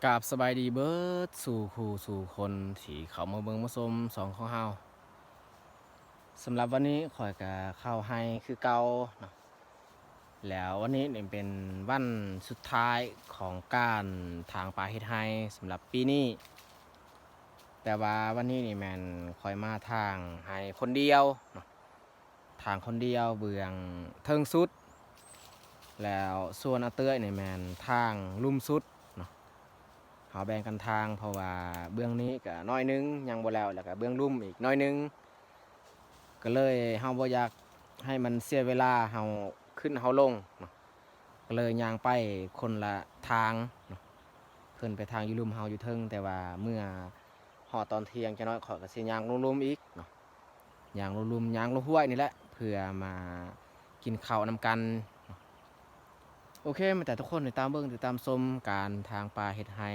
ກາບສະບາຍດີເບິດສູ່ຄູ່ສູ່ຄົນທີ່ເຂົ້າມາເບິ່ງມາຊົມຊ່ອງຂອງເຮົາ. ສຳລັບວັນນີ້ຂ້ອຍກະເຂົ້າໄຮ່ຄືເກົ່າເນາະ ແລ້ວວັນນີ້ນີ້ເປັນວັນສຸດທ້າຍຂອງການຖາງປາເຮັດໄຮ່ສຳລັບປີນີ້. ແຕ່ວ່າວັນນີ້ນີ້ແມ່ນຂ້ອຍມາຖາງໄຮ່ຄົນດຽວເນາະ ຖາງຄົນດຽວເບື້ອງເທິງສຸດ ແລ້ວສ່ວນອາເຕີຍນີ້ແມ່ນຖາງລຸ່ມສຸດເນາະ. ເຮົາແບ່ງກັນຖາງ ເພາະວ່າເບື້ອງນີ້ກະໜ້ອຍໜຶ່ງຍັງບໍ່ແລ້ວ ແລ້ວກະເບື້ອງລຸ່ມອີກໜ້ອຍໜຶ່ງ ກະເລີຍເຮົາບໍ່ຢາກໃຫ້ມັນເສຍເວລາ ເຮົາຂຶ້ນເຮົາລົງເນາະ ກະເລີຍຍ່າງໄປຄົນລະທາງເນາະ. ເພິ່ນໄປຖາງຢູ່ລຸ່ມ ເຮົາຢູ່ເທິງ ແຕ່ວ່າເມື່ອຮອດຕອນທ່ຽງຈັກໜ້ອຍ ຂ້ອຍກະຊິຍ່າງລົງລຸ່ມອີກເນາະ ຍ່າງລົງລຸ່ມ ຍ່າງລົງຫ້ວຍນີ້ແຫຼະ ເພື່ອມາກິນເຂົ້ານຳກັນເນາະ. ໂອເຄ ມາແຕ່ທຸກຄົນຕິດຕາມເບິ່ງ ຕິດຕາມຊົມການຖາງປາເຮັດໄຮ່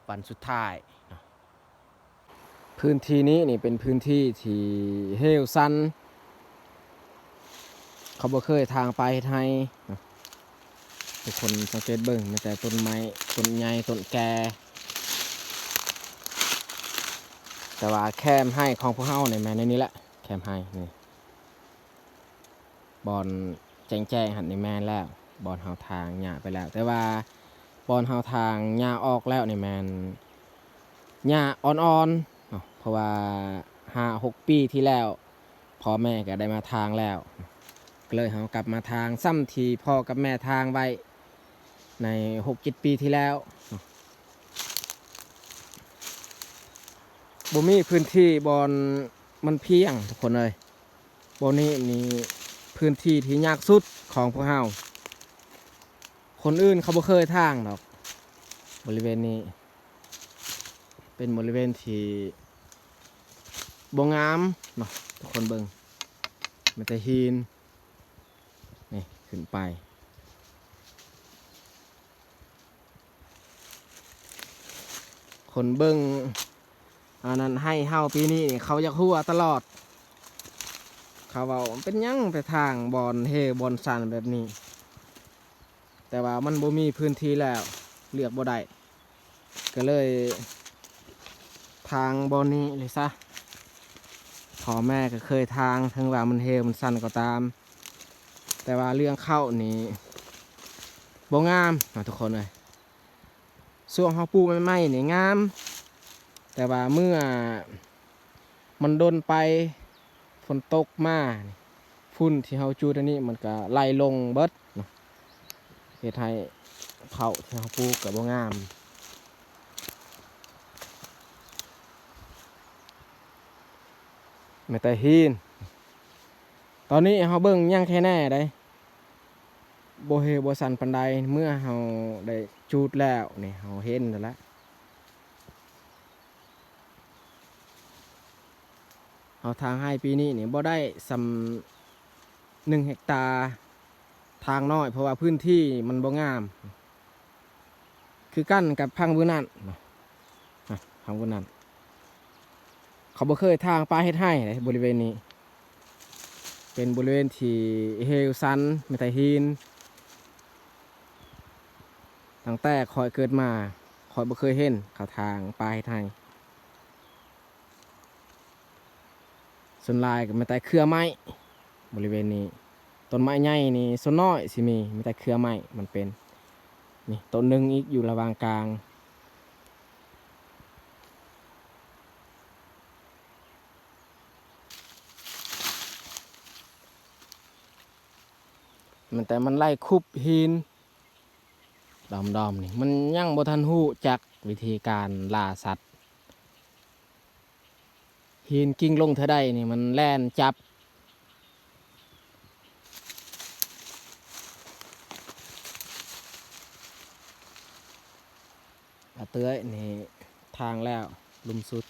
ວັນສຸດທ້າຍເນາະ. ພື້ນທີ່ນີ້ນີ້ເປັນພື້ນທີ່ທີ່ເຫວຊັນ ເຂົາບໍ່ເຄີຍຖາງປາເຮັດໄຮ່ເນາະ. ທຸກຄົນສັງເກດເບິ່ງ ມີແຕ່ຕົ້ນໄມ້ ຕົ້ນໃຫຍ່ ຕົ້ນແກ່ ແຕ່ວ່າແຄມໄຮ່ຂອງພວກເຮົານີ້ແມ່ນໃນນີ້ແຫຼະ ແຄມໄຮ່ນີ້ ບ່ອນແຈ້ງໆຫັ້ນນີ້ແມ່ນແລ້ວ ບ່ອນເຮົາຖາງຫຍ້າໄປແລ້ວ ແຕ່ວ່າບ່ອນເຮົາຖາງຫຍ້າອອກແລ້ວນີ້ແມ່ນຫຍ້າອ່ອນໆເນາະ ເພາະວ່າຫ້າຫົກປີທີ່ແລ້ວ ພໍ່ແມ່ກະໄດ້ມາຖາງແລ້ວ ກະເລີຍເຮົາກັບມາຖາງຊ້ຳທີ່ພໍ່ກັບແມ່ຖາງໄວ້ໃນຫົກເຈັດປີທີ່ແລ້ວເນາະ. ບໍ່ມີພື້ນທີ່ບ່ອນມັນພຽງທຸກຄົນເອີຍ. ບ່ອນນີ້ນີ້ພື້ນທີ່ທີ່ຍາກສຸດຂອງພວກເຮົາ ຄົນອື່ນເຂົາບໍ່ເຄີຍຖາງດອກ. ບໍລິເວນນີ້ເປັນບໍລິເວນທີ່ບໍ່ງາມເນາະ ທຸກຄົນເບິ່ງ ມີແຕ່ຫີນ ນີ້ຂຶ້ນໄປ ຄົນເບິ່ງອັນນັ້ນໄຮ່ເຮົາປີນີ້ນີ້ ເຂົາຢາກຫົວຕະຫຼອດ ເຂົາເວົ້າ ເປັນຫຍັງໄປຖາງບ່ອນເຫວບ່ອນຊັນແບບນີ້? ແຕ່ວ່າມັນບໍ່ມີພື້ນທີ່ແລ້ວ ເລືອກບໍ່ໄດ້ ກະເລີຍຖາງບ່ອນນີ້ເລີຍຊະ. ພໍ່ແມ່ກະເຄີຍຖາງ ເຖິງວ່າມັນເຫວມັນຊັນກໍຕາມ ແຕ່ວ່າເລື່ອງເຂົ້ານີ້ບໍ່ງາມເນາະທຸກຄົນເອີຍ. ຊ່ວງເຮົາປູກໃໝ່ໆນີ້ງາມ ແຕ່ວ່າເມື່ອມັນດົນໄປ ຝົນຕົກມານີ້ ຝຸ່ນທີ່ເຮົາຈູດອັນນີ້ມັນກະໄຫຼລົງເບິດເນາະ ເຮັດໃຫ້ເຂົ້າທີ່ເຮົາປູກກະບໍ່ງາມ ມີແຕ່ຫີນ. ຕອນນີ້ເຮົາເບິ່ງຍັງແຄ່ແນ່ໃດ ບໍ່ເຫວບໍ່ຊັນປານໃດ ເມື່ອເຮົາໄດ້ຈູດແລ້ວນີ້ ເຮົາເຫັນແລ້ວລະ. ເຮົາຖາງໄຮ່ປີນີ້ນີ້ບໍ່ໄດ້ສ່ຳໜຶ່ງເຮັກຕາ ຖາງນ້ອຍ ເພາະວ່າພື້ນທີ່ມັນບໍ່ງາມ. ຄືກັນກັບພັງບຶນັ້ນເນາະ ພັງບຶນັ້ນ ເຂົາບໍ່ເຄີຍຖາງປາເຮັດໄຮ່ເດ້ ບໍລິເວນນີ້ ເປັນບໍລິເວນທີ່ເຫວຊັນ ມີແຕ່ຫີນ. ຕັ້ງແຕ່ຂ້ອຍເກີດມາ ຂ້ອຍບໍ່ເຄີຍເຫັນເຂົາຖາງປາເຮັດໄຮ່. ສ່ວນຫຼາຍກະມີແຕ່ເຄືອໄມ້ ບໍລິເວນນີ້ ຕົ້ນໄມ້ໃຫຍ່ນີ້ສ່ວນນ້ອຍຊິມີ ມີແຕ່ເຄືອໄມ້ມັນເປັນ ນີ້ຕົ້ນໜຶ່ງອີກຢູ່ລະຫວ່າງກາງ ມັນ ແຕ່ມັນໄລ່ຄຸບຫີນດອມໆນີ້ ມັນຍັງບໍ່ທັນຮູ້ຈັກວິທີການລ່າສັດ. ຫີນກິ້ງລົງເທື່ອໃດນີ້ມັນແລ່ນຈັບ. ອາເຕີຍນີ້ທາງແລ້ວ ລຸ່ມສຸດ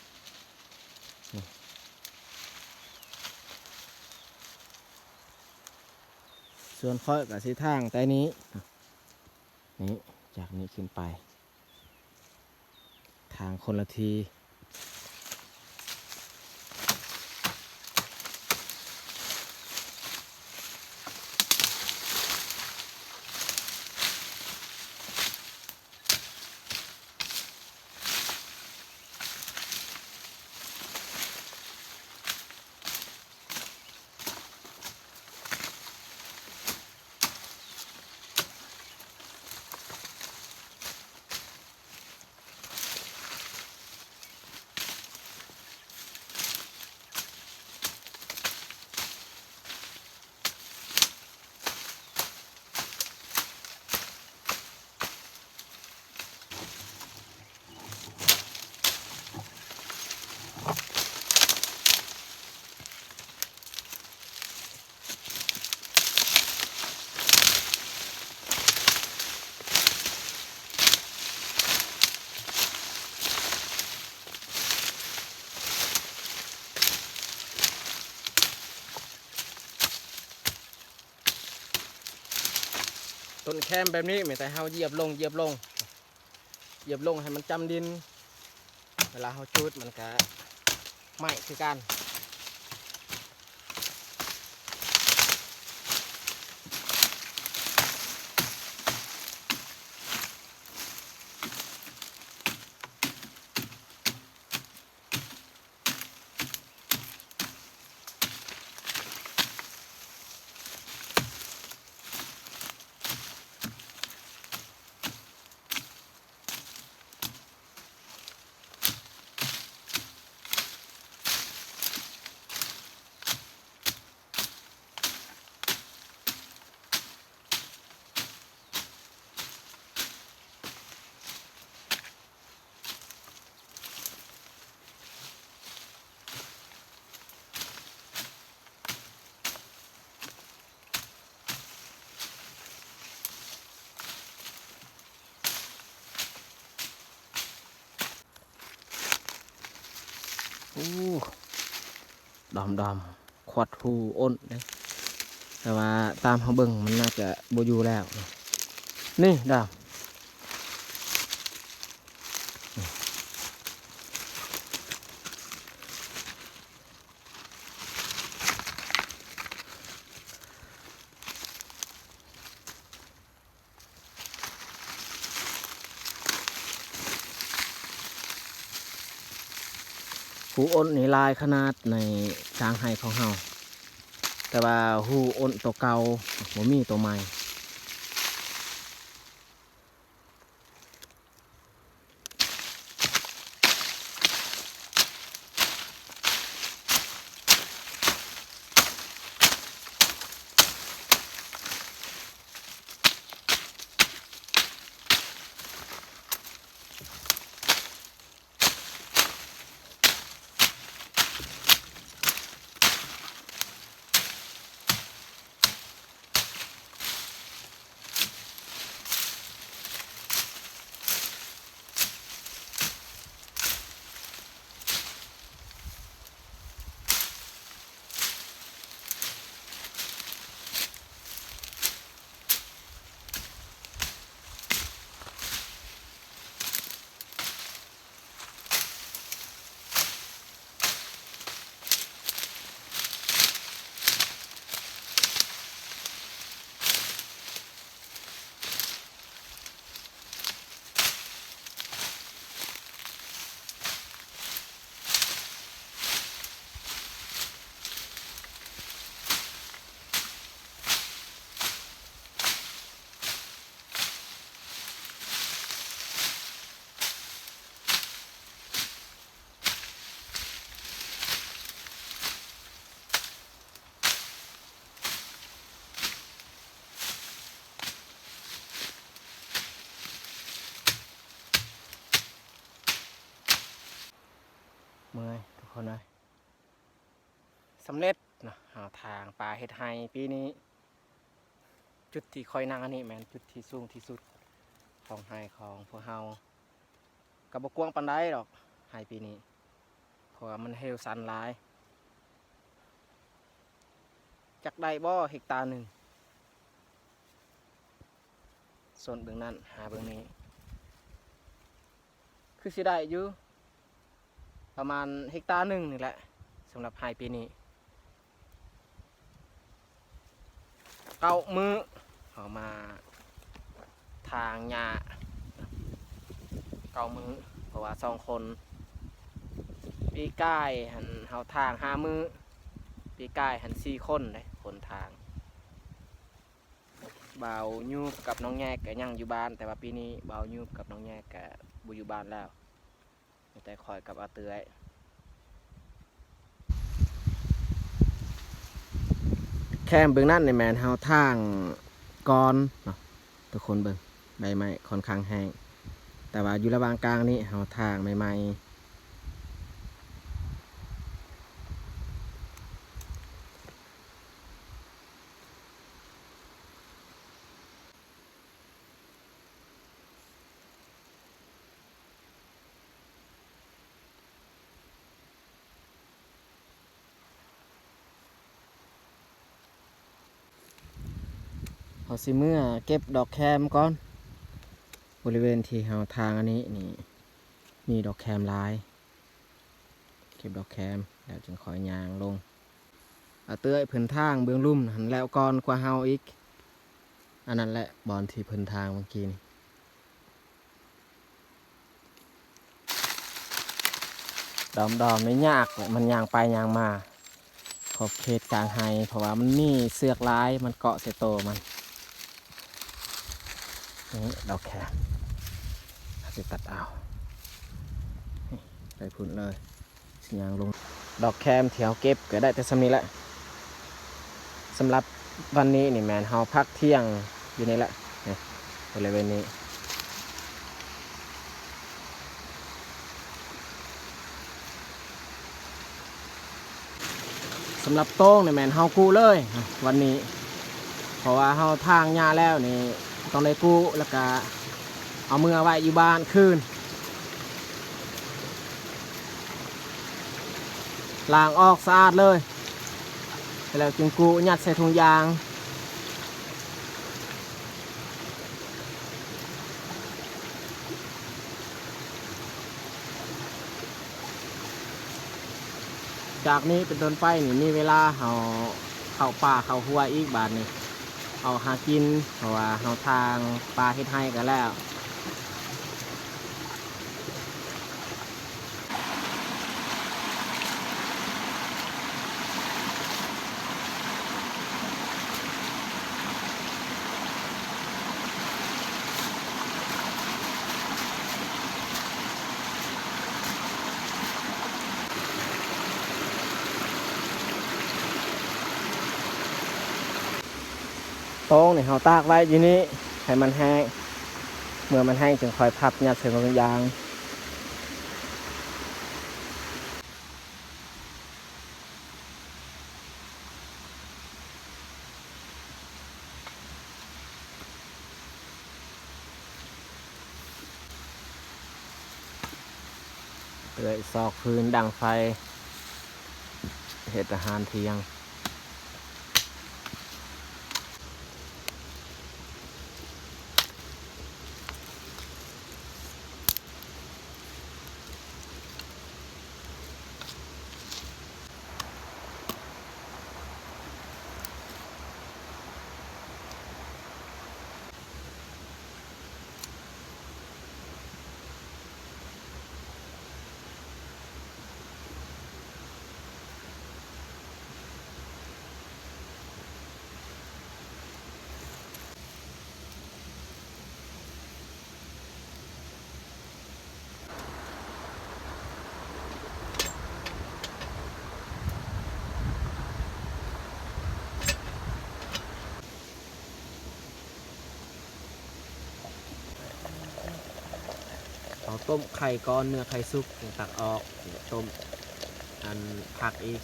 ສ່ວນຂ້ອຍກະຊິທາງແຕ່ນີ້ ນີ້ ຈາກນີ້ຂຶ້ນໄປ ທາງຄົນລະທີ. ເ ຕົ້ນແຄມແບບນີ້ ມີແຕ່ເຮົາຢຽບລົງ ຢຽບລົງ ຢຽບລົງໃຫ້ມັນຈຳດິນ ເວລາເຮົາຈູດມັນກະໄໝ້ຄືກັນ. ໂອ້ ດອມໆ ຂວດຫູອົນເດ້ ແຕ່ວ່າຕາມເຮົາເບິ່ງມັນໜ້າຈະບໍ່ຢູ່ແລ້ວ ນີ້ດອມ. ຫູອົນນີ້ຫຼາຍຂະໜາດໃນທາງໄຮ່ຂອງເຮົາ ແຕ່ວ່າຫູອົນໂຕເກົ່າ ບໍ່ມີໂຕໃໝ່. ເມື່ອຍທຸກຄົນເອີຍ. ສຳເລັດເນາະ ເຮົາຖາງປາເຮັດໄຮ່ປີນີ້. ຈຸດທີ່ຂ້ອຍນັ່ງອັນນີ້ແມ່ນຈຸດທີ່ສູງທີ່ສຸດຂອງໄຮ່ຂອງພວກເຮົາ. ກໍບໍ່ກວ້າງປານໃດດອກໄຮ່ປີນີ້ ເພາະວ່າມັນເຫວຊັນຫຼາຍ. ຈັກໄດ້ບໍ່ເຮັກຕາໜຶ່ງ? ໂຊນເບື້ອງນັ້ນຫາເບື້ອງນີ້ ຄືຊິໄດ້ຢູ່ ປະມານເຮັກຕາໜຶ່ງນີ້ແຫຼະ ສຳລັບໄຮ່ປີນີ້. ເກົ້າມື້ ເຮົາມາຖາງຫຍ້າ ເກົ້າມື້ ເພາະວ່າສອງຄົນ. ປີກາຍຫັ້ນເຮົາຖາງຫ້າມື້ ປີກາຍຫັ້ນສີ່ຄົນເດ້ ຄົນຖາງ. ບ່າວຍູບກັບນ້ອງແຍກກໍຍັງຢູ່ບ້ານ ແຕ່ວ່າປີນີ້ບ່າວຍູບກັບນ້ອງແຍກກໍບໍ່ຢູ່ບ້ານແລ້ວ ມີແຕ່ຂ້ອຍກັບອາເຕື້ອຍ. ແຄມເບື້ອງນັ້ນນີ້ແມ່ນເຮົາຖາງກ່ອນເນາະ ທຸກຄົນເບິ່ງ ໃບໄມ້ຄ່ອນຂ້າງແຫ້ງ ແຕ່ວ່າຢູ່ລະຫວ່າງກາງນີ້ເຮົາຖາງໃໝ່ໆ. ເຮົາຊິເມືອເກັບດອກແຄມກ່ອນ. ບໍລິເວນທີ່ເຮົາທາງອັນນີ້ນີ້ ມີດອກແຄມຫຼາຍ. ເກັບດອກແຄມແລ້ວຈຶ່ງຄ່ອຍຍ່າງລົງ. ອາເອື້ອຍເພິ່ນທາງເບື້ອງລຸ່ມຫັ້ນແລ້ວກ່ອນກວ່າເຮົາອີກ. ອັນນັ້ນແຫຼະບ່ອນທີ່ເພິ່ນທາງເມື່ອກີ້ນີ້. ດອມໆ ນີ້ຍາກແຫຼະ ມັນຍ່າງໄປຍ່າງມາ ຂອບເຂດກາງໄຮ່ ເພາະວ່າມັນມີເຊືອກຫຼາຍ ມັນເກາະໃສ່ໂຕມັນ. ນີ້ດອກແຄມ ເຮົາຊິຕັດເອົາ ນີ້ ໄປພຸ້ນເລີຍ. ຊິຍ່າງລົງ ດອກແຄມທີ່ເຮົາເກັບກໍໄດ້ແຕ່ສ່ຳນີ້ແຫຼະ. ສຳລັບວັນນີ້ນີ້ແມ່ນເຮົາພັກທ່ຽງຢູ່ນີ້ແຫຼະ ນີ້ ບໍລິເວນນີ້. ສຳລັບໂຕ້ງນີ້ແມ່ນເຮົາກູ້ເລີຍວັນນີ້ ເພາະວ່າເຮົາຖາງຫຍ້າແລ້ວນີ້ ຕ້ອງໄດ້ກູ້ ແລ້ວກະເອົາເມືອໄວ້ຢູ່ບ້ານຄືນ. ລ້າງອອກສະອາດເລີຍ ແລ້ວຈຶ່ງກູ້ ຍັດໃສ່ຖົງຢາງ. ຈາກນີ້ເປັນຕົ້ນໄປນີ້ ມີເວລາເຮົາເຂົ້າປ່າເຂົ້າຮົ້ວອີກບາດນີ້ ເອົາຫາກິນ ເພາະວ່າເຮົາຖາງປ່າເຮັດໄຮ່ກໍແລ້ວ. ໂຕ້ງນີ້ເຮົາຕາກໄວ້ຢູ່ນີ້ໃຫ້ມັນແຫ້ງ ເມື່ອມັນແຫ້ງຈຶ່ງຄ່ອຍພັບຍັດໃສ່ຖົງຢາງ. ເອື້ອຍຊອກຟືນດັງໄຟ ເຮັດອາຫານທ່ຽງ. ເຮົາຕົ້ມໄຂ່ກ່ອນ ເມື່ອໄຂ່ສຸກຈຶ່ງຕັກອອກ ຕົ້ມອັນຜັກອີກ.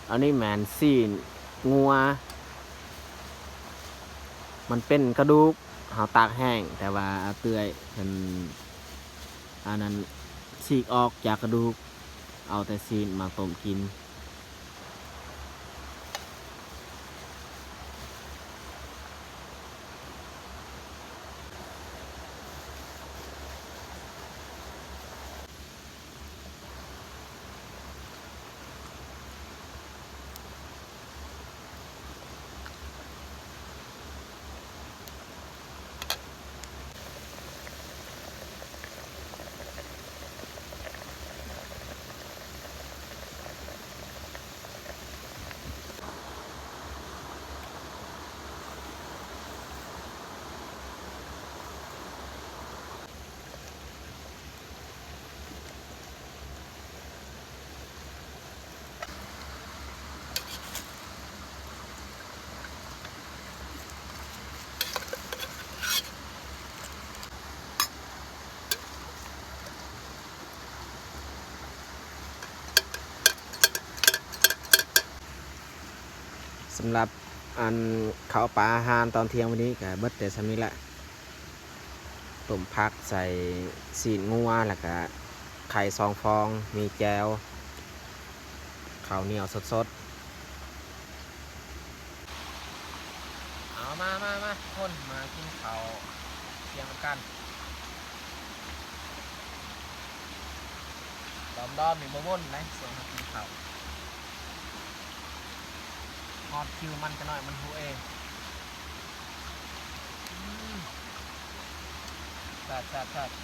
ອັນນີ້ແມ່ນຊີ້ນງົວ ມັນເປັນກະດູກ ເຮົາຕາກແຫ້ງ ແຕ່ວ່າອາເອື້ອຍເພິ່ນ ອັນນັ້ນ ສີກອອກຈາກກະດູກ ເອົາແຕ່ຊີ້ນມາຕົ້ມກິນ. ສຳລັບອັນເຂົ້າປາອາຫານຕອນທ່ຽງມື້ນີ້ກໍເບິດແຕ່ສ່ຳນີ້ລະ. ຕົ້ມຜັກໃສ່ຊີ້ນງົວ ແລ້ວກະໄຂ່ສອງຟອງ ມີແຈ່ວ ເຂົ້າໜຽວສົດໆ. ຄົນມາກິນເຂົ້າທ່ຽງນຳກັນ. ດອມໆນີ້ບໍ່ວົນໃດ ຊ່ວງເຮົາກິນເຂົ້າ. ຮອດຄິວມັນຈະໜ້ອຍມັນຮູ້ເອງ. ອືມ ແຊບໆໆ.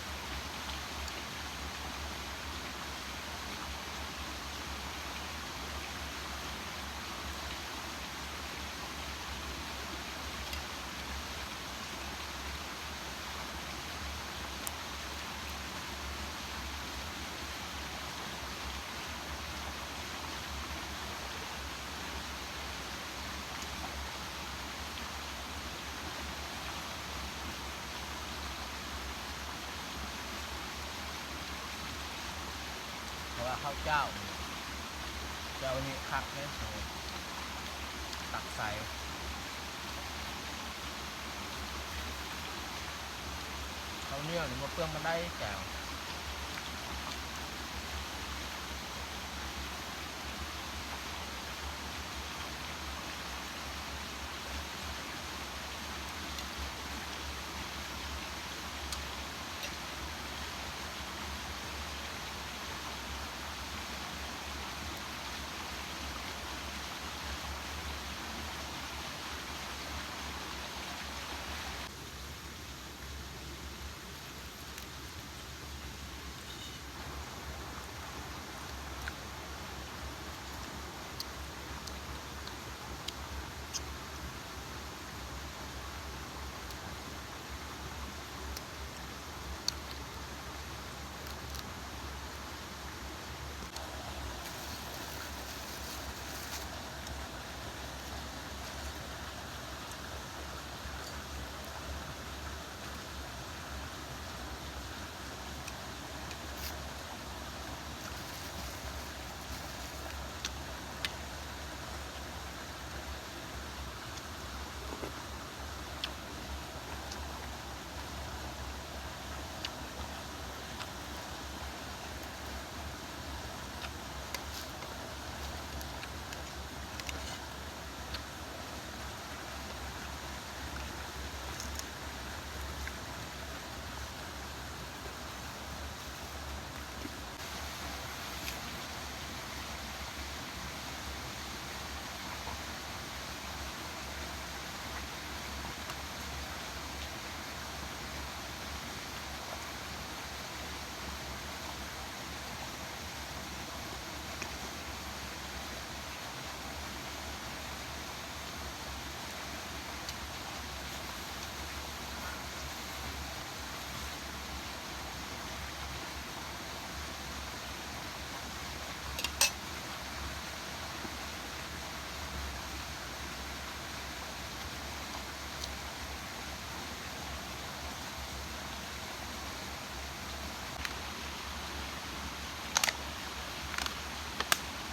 ເພາະວ່າເຂົ້າເຈົ້າ ເຈົ້ານີ້ຄັກເດ້ ໂອ້ ຕັກໃສ່. ເຂົ້າໜຽວນີ້ບໍ່ເປືອງປານໃດແຈ່ວ.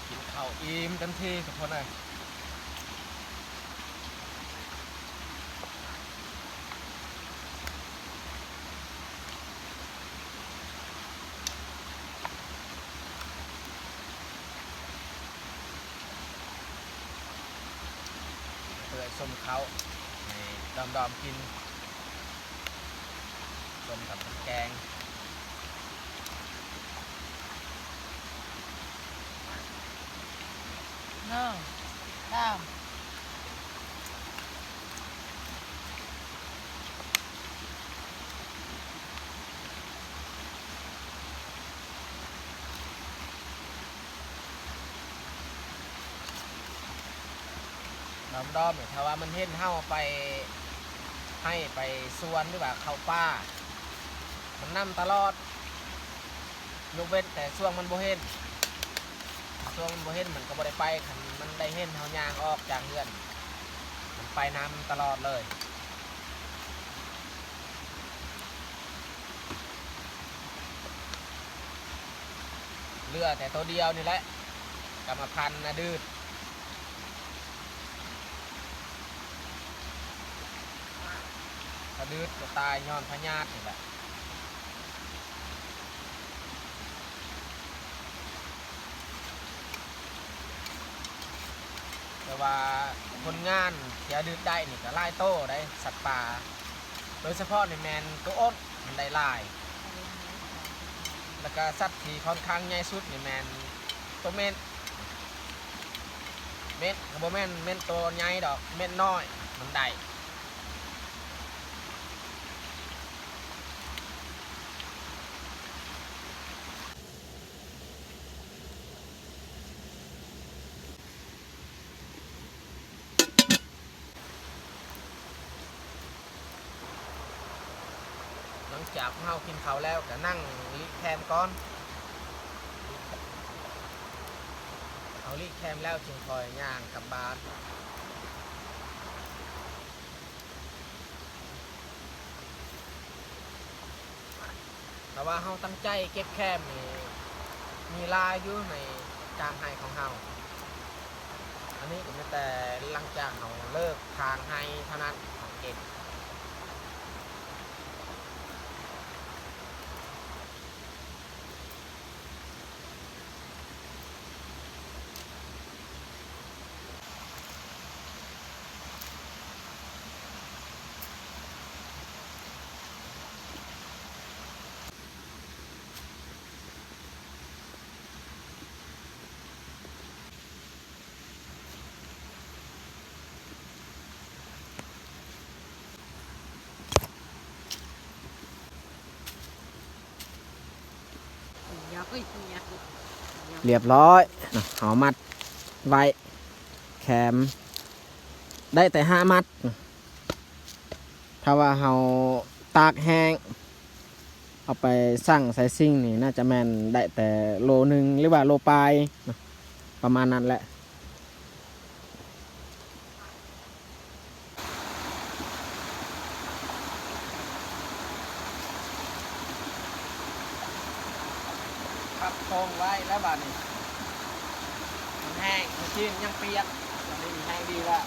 ກິນເຂົ້າອີ່ມເຕັມທີ່ທຸກຄົນເອີຍ. ເພື່ອສົ້ມເຂົ້າໃຫ້ດອມໆກິນ ສົ້ມກັບແກງ. ໜຶ່ງ ສອງ ສາມ. ດອມໆນີ້ ຖ້າວ່າມັນເຫັນເຮົາໄປໄຮ່ໄປສວນ ຫຼືວ່າເຂົ້າປ່າ ມັນນຳຕະຫຼອດ. ຍົກເວັ້ນແຕ່ຊ່ວງມັນບໍ່ເຫັນ, ຊ່ວງມັນບໍ່ເຫັນມັນກໍບໍ່ໄດ້ໄປ, ຄັນມັນໄດ້ເຫັນເຮົາຍ່າງອອກຈາກເຮືອນ ມັນໄປນຳຕະຫຼອດເລີຍ. ເຫຼືອແຕ່ໂຕດຽວນີ້ແຫຼະ ກຳມະພັນນະດືດ. ກະດືດກະຕາຍຍ້ອນພະຍາດນີ້ແຫຼະ. ແຕ່ວ່າຜົນງານທີ່ອະດິດໄດ້ນີ້ກໍຫຼາຍໂຕໄດ໋ ສັດປ່າ ໂດຍສະເພາະນີ້ແມ່ນໂຕອົດມັນໄດ້ຫຼາຍ ແລ້ວກໍສັດທີ່ຂ້ອນຂ້າງໃຫຍ່ສຸດນີ້ແມ່ນໂຕເມັດ ເມັດກໍບໍ່ແມ່ນເມັດໂຕໃຫຍ່ດອກ ເມັດນ້ອຍມັນໄດ້. ຫຼັງຈາກເຮົາກິນເຂົ້າແລ້ວກໍນັ່ງລີ້ແຄມກ່ອນ ເຮົາລີ້ແຄມແລ້ວຈຶ່ງຄ່ອຍຍ່າງກັບບ້ານ. ຖ້າວ່າເຮົາຕັ້ງໃຈເກັບແຄມນີ້ ມີຫຼາຍຢູ່ໃນກາງໄຮ່ຂອງເຮົາ. ອັນນີ້ກໍມີແຕ່ຫຼັງຈາກເຮົາເລີກຖາງໄຮ່ເທົ່ານັ້ນເຮົາເກັບ. ຮຽບຮ້ອຍເນາະ ເຮົາມັດໄວ້ແຄມ ໄດ້ແຕ່ຫ້າມັດ. ຖ້າວ່າເຮົາຕາກແຫ້ງ ເອົາໄປຊັ່ງໃສ່ຊິງນີ້ ໜ້າຈະແມ່ນໄດ້ແຕ່ໂລໜຶ່ງ ຫຼືວ່າໂລປາຍເນາະ ປະມານນັ້ນແຫຼະ. ພັກໂພງໄວ້ແລ້ວບາດນີ້ ມັນແຫ້ງ ມື້ກີ້ມັນຍັງປຽກ ຕອນນີ້ມັນແຫ້ງດີແລ້ວ.